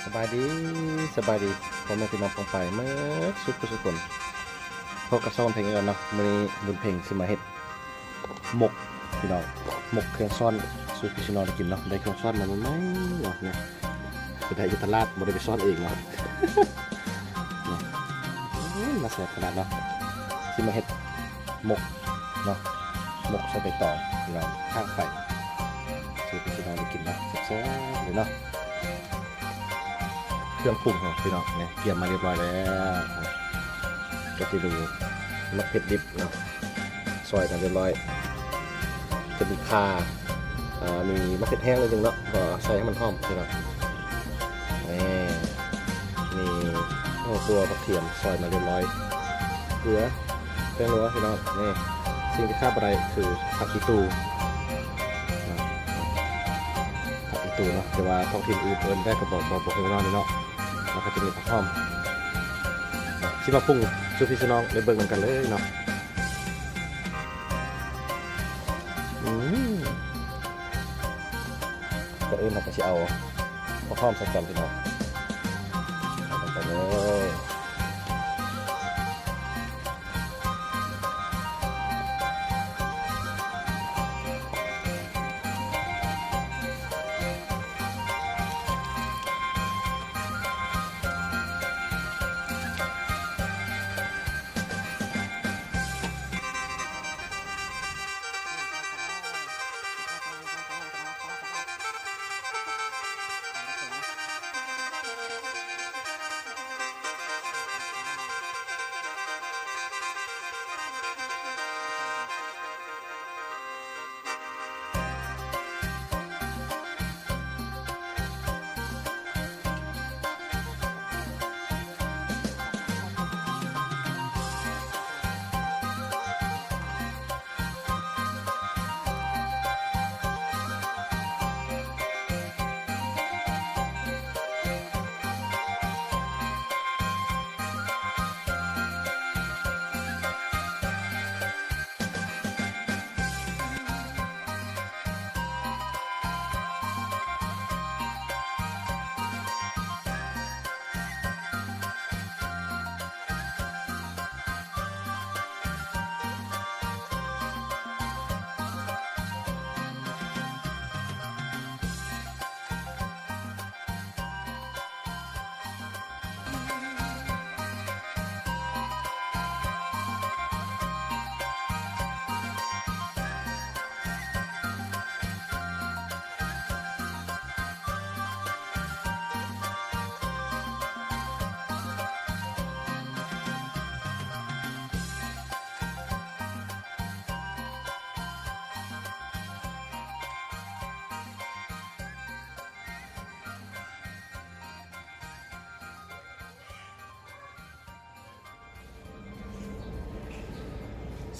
ສະບາຍດີ ສະບາຍດີພໍ່ແມ່ພີ່ນ້ອງປ້ອງປາຍໝົດສູ່ຜູ້ສູ່ຄົນ. ພົບກັບຊ່ອງເພັງອີກແລ້ວເນາະ. ມື້ນີ້ບຸນເພັງຊິມາເຮັດໝົກພີ່ນ້ອງ, ໝົກເຄື່ອງຊ້ອນສູ່ພີ່ສູ່ນ້ອງໄດ້ກິນເນາະ. ໄດ້ເຄື່ອງຊ້ອນມາໃໝ່ໆເນາະ, ນີ້ໄປໄດ້ຢູ່ຕະຫຼາດ, ບໍ່ໄດ້ໄປຊ້ອນເອງເນາະ. ນີ້ ໂອ້ຍ ມາແຊບຂະໜາດເນາະ. ຊິມາເຮັດ ໝົກເນາະ, ໝົກໃສ່ໃບຕອງພີ່ນ້ອງ ຂ້າງໄຟ ສູ່ພີ່ສູ່ນ້ອງໄດ້ກິນເນາະ, ແຊບໆເລີຍເນາະ. ເຄື່ອງປຸງຂອງພີ່ນ້ອງນີ້ກຽມມາຮຽບຮ້ອຍແລ້ວ. ກໍຈະມີໝາກເຜັດດິບເນາະ ຊອຍກັນຮຽບຮ້ອຍ, ຈະມີຂ່າ ອ່າ ມີໝາກເຜັດແຫ້ງໜ້ອຍໜຶ່ງເນາະ ກໍໃສ່ໃຫ້ມັນຫອມພີ່ນ້ອງ. ນີ້ ມີຫົວຂົ້ວ ຜັກທຽມ ຊອຍມາຮຽບຮ້ອຍ, ເກືອ, ແປ້ງນົວພີ່ນ້ອງ. ນີ້ ສິ່ງທີ່ຂາດບໍ່ໄດ້ຄືຜັກອີ່ຕູ່, ຜັກອີ່ຕູ່ເນາະ, ແຕ່ວ່າທ້ອງຖິ່ນອື່ນເອີ້ນແຕ່ກໍບໍ່ ບໍ່ ບໍ່ຮູ້ເນາະນີ້ເນາະ. ແລ້ວກໍຈະມີຜັກຫອມ. ຊິມາປຸງສູ່ພີ່ສູ່ນ້ອງໄດ້ເບິ່ງນຳກັນເລີຍເນາະ. ອືມ ກ່ອນອື່ນເຮົາກໍຊິເອົາຫົວຫອມໃສ່ກ່ອນພີ່ນ້ອງ, ເອົາລົງໄປເລີຍ.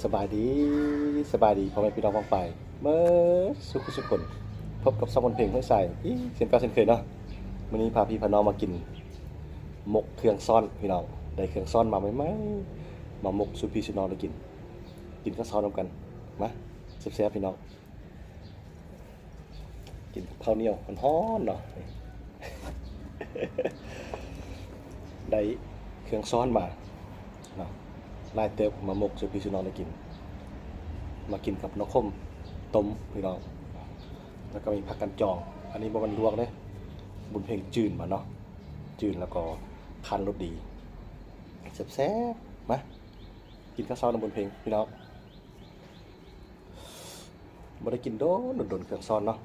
ສະບາຍດີ ສະບາຍດີພໍ່ແມ່ພີ່ນ້ອງປ້ອງປາຍໝົດສູ່ຜູ້ສູ່ຄົນ. ພົບກັບຊ່ອງບຸນເພັງຫ້ວຍຊາຍອີກເຊັ່ນເກົ່າເຊັ່ນເຄີຍເນາະ. ມື້ນີ້ພາພີ່ພານ້ອງມາກິນໝົກເຄື່ອງຊ້ອນພີ່ນ້ອງ, ໄດ້ເຄື່ອງຊ້ອນມາໃໝ່ໆ ມາໝົກສູ່ພີ່ສູ່ນ້ອງໄດ້ກິນ. ກິນກັບເຂົ້ານຳກັນ ມາແຊບໆພີ່ນ້ອງ. ກິນກັບເຂົ້າໜຽວຮ້ອນໆເນາະ. ໄດ້ເຄື່ອງຊ້ອນມາເນາະ ຫຼາຍເຕີບ, ມາໝົກສູ່ພີ່ສູ່ນ້ອງໄດ້ກິນ. ມາກິນກັບໜໍ່ຂົມຕົ້ມພີ່ນ້ອງ, ແລ້ວກໍມີຜັກກັນຈອງ. ອັນນີ້ບໍ່ແມ່ນລວກເດ້, ບຸນເພັງຈືນມາເນາະ, ຈືນແລ້ວກໍຄັ້ນລົດດີ. ແຊບໆ ມາກິນກັບເຂົ້ານຳບຸນເພັງພີ່ນ້ອງ. ບໍ່ໄດ້ກິນດົນ ດົນໆ ເຄື່ອງຊ້ອນເນາະ.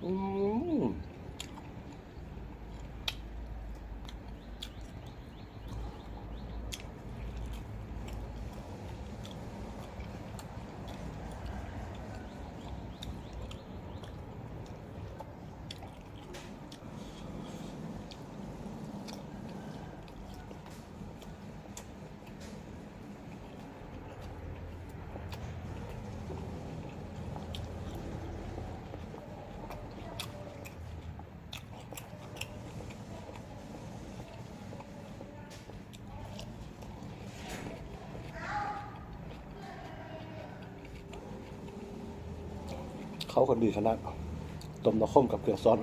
ອືມ. ອ ເຂົ້າກັນດີຂະໜາດ ຕົ້ມໜໍ່ຂົມກັບເຄື່ອງຊອດ.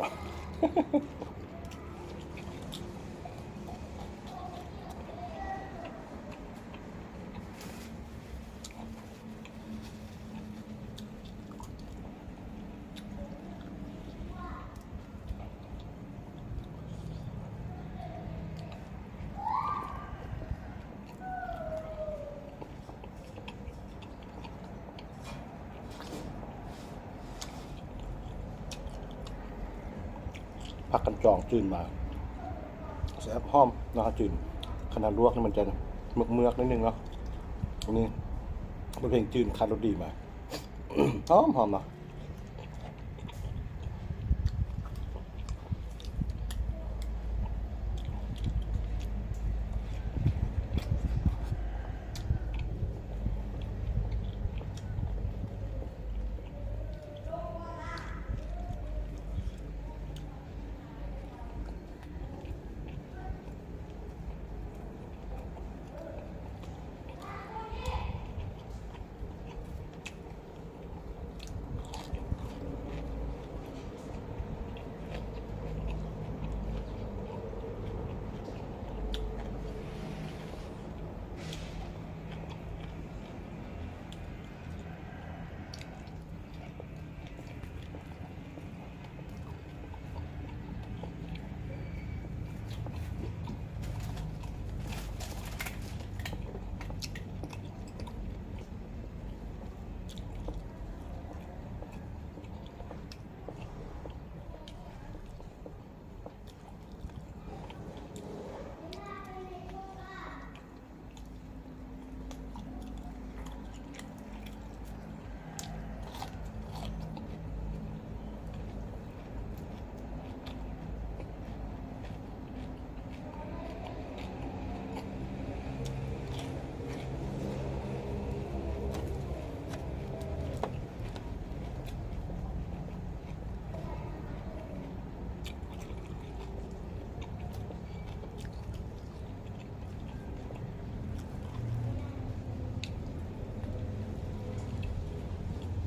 ພາກັນຈອງຈືນມາ ແຊບ ຫອມເນາະ ຈືນ ຄັນເຮົາລວກນີ້ມັນຈະເມືອກໆ ໜ້ອຍໜຶ່ງເນາະ. ອັນນີ້ເປັນເພງຈືນຄາໂລດີມາ ຫອມໆ ເນາະ.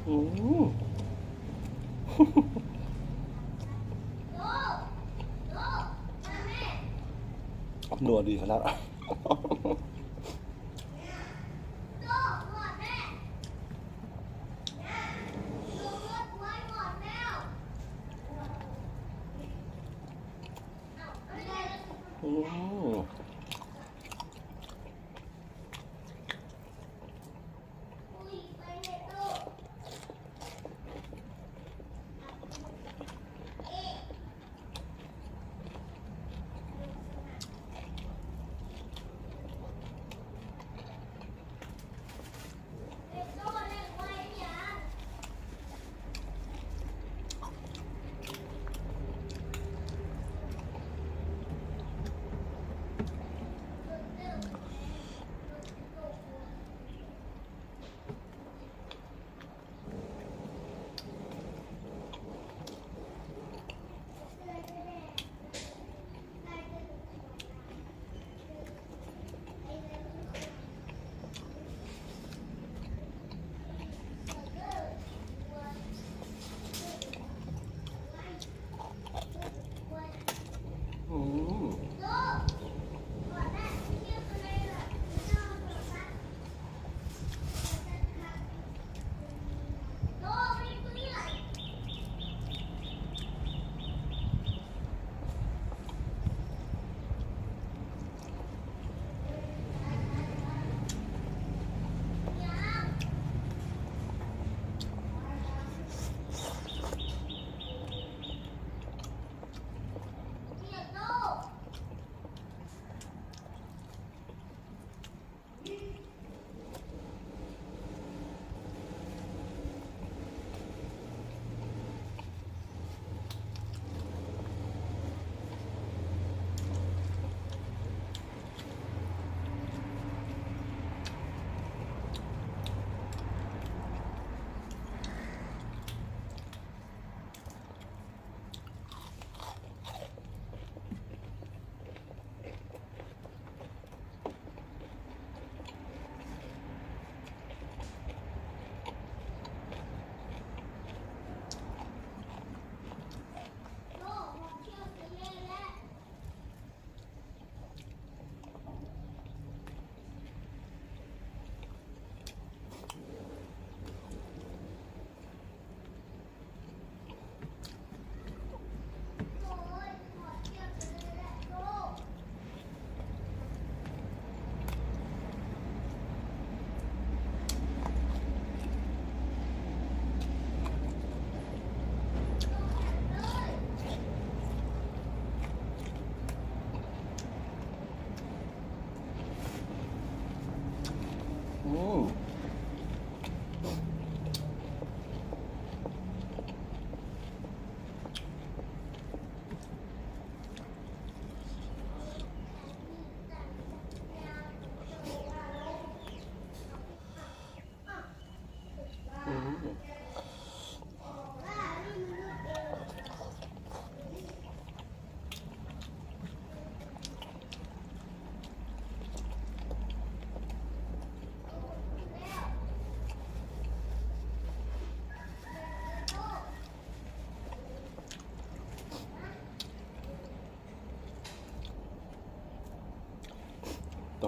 ອືມ ນົວດີຂະໜາດ. ອືມ.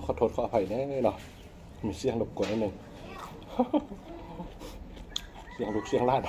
ຂໍໂທດຂໍອະໄພແດ່ເນາະ ມີສຽງລົບກວນໜ້ອຍໜຶ່ງ ສຽງລູກສຽງຫຼານ.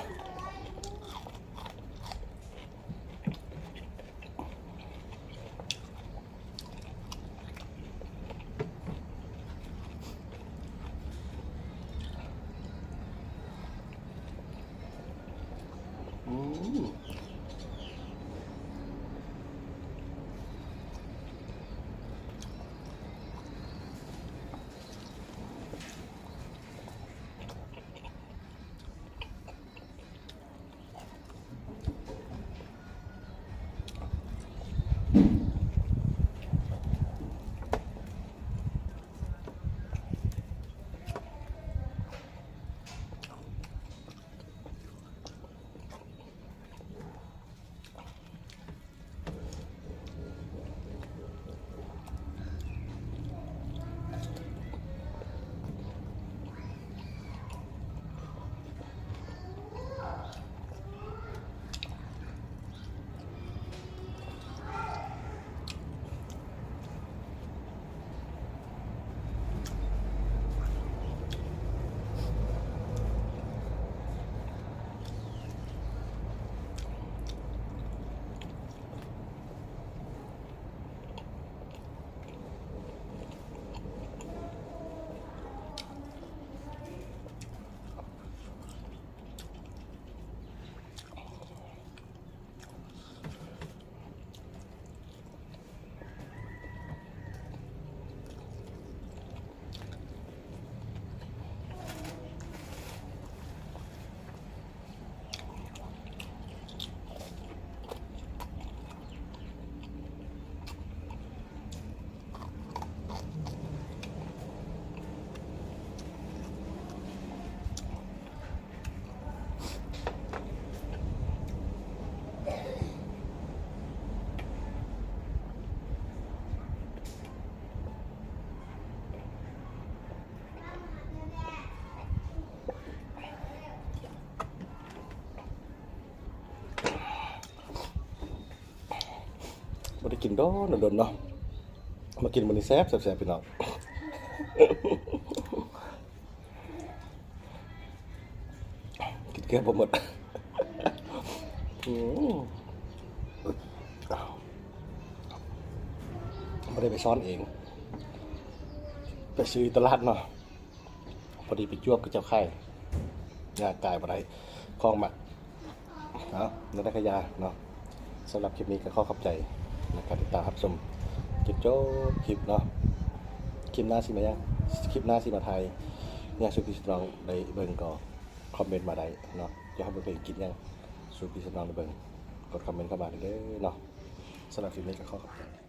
ບໍ່ໄດ້ກິນດົນ ດົນເນາະ ມາກິນມື້ນີ້ແຊບ ແຊບ ແຊບ ພີ່ນ້ອງ. ກິນເກືອບບໍ່ໝົດ ອືມ ບໍ່ໄດ້ໄປຊ້ອນເອງ ໄປຊື້ຢູ່ຕະຫຼາດເນາະ ພໍດີໄປຈວບກັບເຈົ້າຂາຍ ຍ່າງກາຍບໍ່ໄດ້ ຂອງມັກ. ເອົາ ແນວໃດກະຢ່າເນາະ ສຳລັບຄລິບນີ້ກະຂໍຂອບໃຈໃນການຕິດຕາມຮັບຊົມຈົນຈົບຄລິບເນາະ ຄລິບໜ້າຊິມາຫຍັງ ຄລິບໜ້າຊິມາຖ່າຍຫຍັງສູ່ພີ່ສູ່ນ້ອງໄດ້ເບິ່ງກໍຄອມເມັນມາໄດ້ເນາະ ຢາກໃຫ້ເບິ່ງກິນຫຍັງສູ່ພີ່ສູ່ນ້ອງໄດ້ເບິ່ງ ກົດຄອມເມັນເຂົ້າມາເດີ້ເນາະ ສຳລັບຄລິບນີ້ກະຂໍຂອບໃຈ.